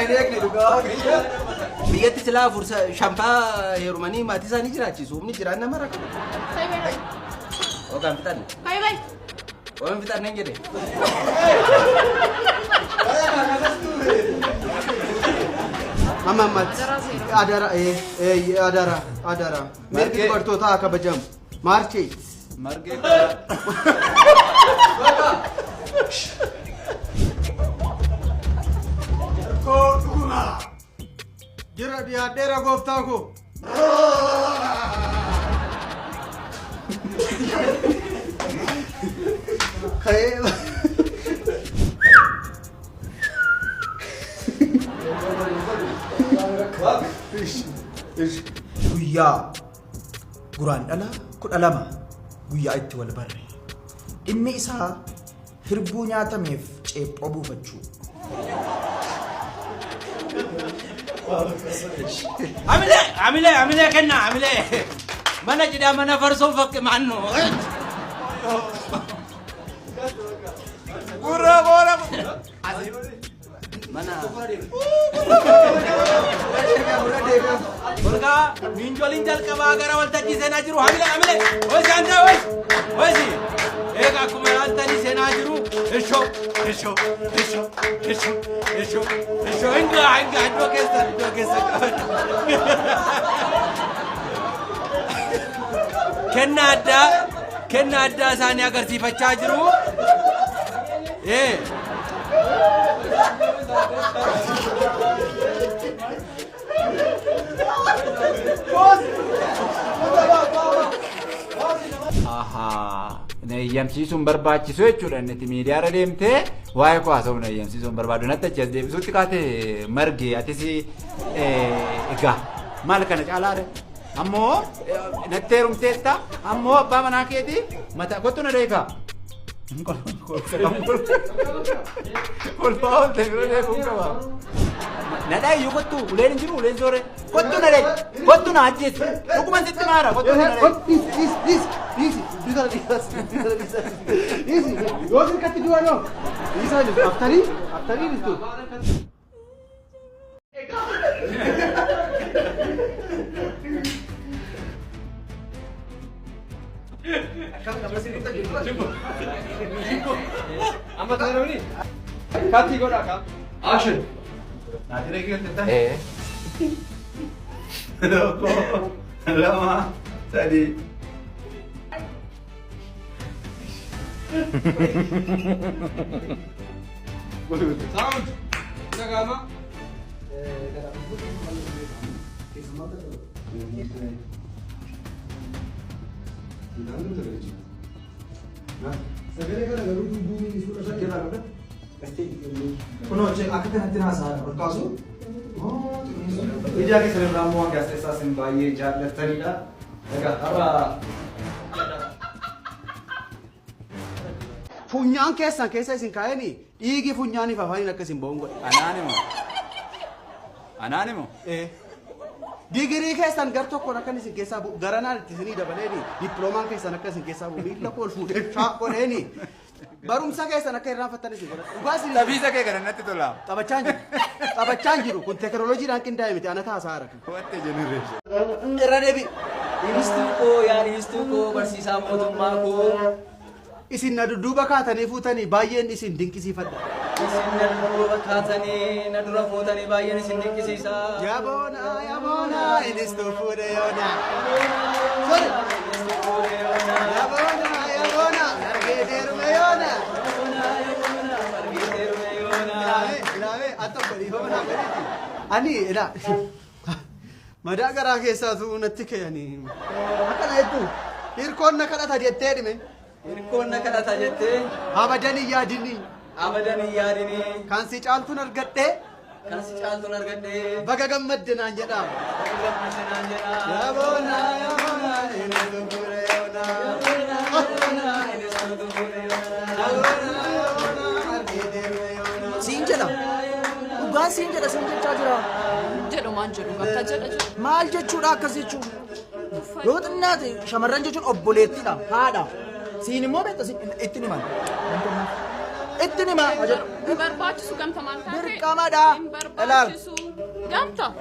Kana hin eegne dhugaa Waaqayyo. Biyyatti silaa afur shanfaa heerumanii maatii isaanii jiraachisu. Humni jiraan nama rakkata. Kai bai. Ogaan fixanne. Kai bai. Ogaan fixanne hin jedhe. Amma ammatti. Adara adara adara. Mirgi dubartootaa haa kabajamu. Maarchee. Margee Koo dhuguma. Jira dhiyaadheera gooftaa koo. Ka'ee. Guyyaa Guraandhala 12 guyyaa itti wal barre. Dhimmi isaa hirbuu nyaatameef ceephoo buufachuu. Hamilee hamilee hamilee kennaa hamilee. Mana cidhaa mana farsoo fakke maannu. Gurra boola. Mana. Olkaa miinjoliin jalqabaa gara waltajjii seenaa jiru. Hamilee hamilee. Hoisi antaa hoisi. Hoisi. Egaa akkuma ilaaltanii seenaa jiru. Ishoo ishoo ishoo ishoo ishoo ishoo hingaa hingaa iddoo keessan iddoo keessan qabadha. Kennaa addaa kennaa addaa isaanii agarsiifachaa jiru. Ee. Ahaa. Na eeyyamsiisuun barbaachisu jechuudha inni itti miidiyaarra deemtee waa'ee koo haasa'u na eeyyamsiisuun barbaadu. Natti achi as deebisuutti kaate marge atis egaa maal kana caalaadha. Ammoo natti heerumteetta ammoo abbaa manaa keeti mata kottu na deekaa. Kolfaa oolte bira deemuun qaba. Nadhaa iyyuu kottu uleen hin jiru uleen soore. Kottu na deebi kottu na ajjeesi. Dhuguman sitti maara kottu na deebi. Dhiisi dhiisi dhiisi dhiisi dhiisi dhiisi yoo sirkatti du'a noo dhiisaa jirtu aftarii aftarii jirtu. Amma ta'e Katti godhaa kaa. Action. Naati reeqii hojjetaa? Tokko, lama, sadii. Sound. Dhaga'ama. Sagalee kana garuu dubbii suura isaa jalaa qabda. Kunoo akka kanatti haasa'aa ol kaasu. Miidiyaa keessan irraa immoo gaazexeessaa isin baay'ee jaallattanidha. Egaa har'a Funyaan keessan keessa isin kaa'eni dhiigi funyaaniif afaaniin akka isin ba'uun godhe. Anaan imo. Anaan imo. Digirii keessan gar tokkoon akka isin keessaa bu'u garanaan itti isinii dabaleeni dippiloomaan keessan akka isin keessaa bu'u miila koo ol fuudhee shaa godheeni barumsa keessan akka irraanfattan isin godha. Dhugaa isin Tabiisa kee kana natti tola. taphachaa hin jiru. Taphachaa hin jiru. Kun teekinooloojiidhaan qindaa'e miti ana taasaa haara. What a generation. Irra deebi. Dhiistuu koo yaa dhiistuu koo barsiisaa mootummaa koo. Isin na dudduuba kaatanii fuutanii baay'een isin dinqisiifadha. Isin na dudduuba kaatanii na dura fuutanii baay'een isin dinqisiisa. Yaboona yaboona inistuu fuudhe yoona. Sorry. Yaboona yaboona argee deerume yoona. Ilaamee ilaamee al tokko dhiifama naa godhiiti. Ani ilaa madaa garaa keessaatu natti ka'anii akkana jettu hirkoon na kadhata jettee dhime. Hirkoon na kadhata jettee. Abadan hin yaadini. Abadan hin yaadini. Kan si caaltuun argadhee. Kan si caaltuun argadhee. Baga gammadde naan jedhaa. Baga gammadde naan jedhaa. Yaboona yaboona inni tufuure yoona. Yaboona yaboona inni tufuure yoona. Yaboona yaboona argee deeme yoona. Siin jedha. Dhugaan siin jedha siin jechaa jira. Jedhu maan jedhu gamtaa jedha jedhu. Maal jechuudha akkas jechuun? Yoo xinnaate shamarran jechuun obboleettiidha haadha. Siin immoo beekta ittiin himan. Ittiin hima. Hin barbaachisu gamta maal taate? Dirqamadha. Hin barbaachisu. Ilaal. Barbaachisu. Deemta.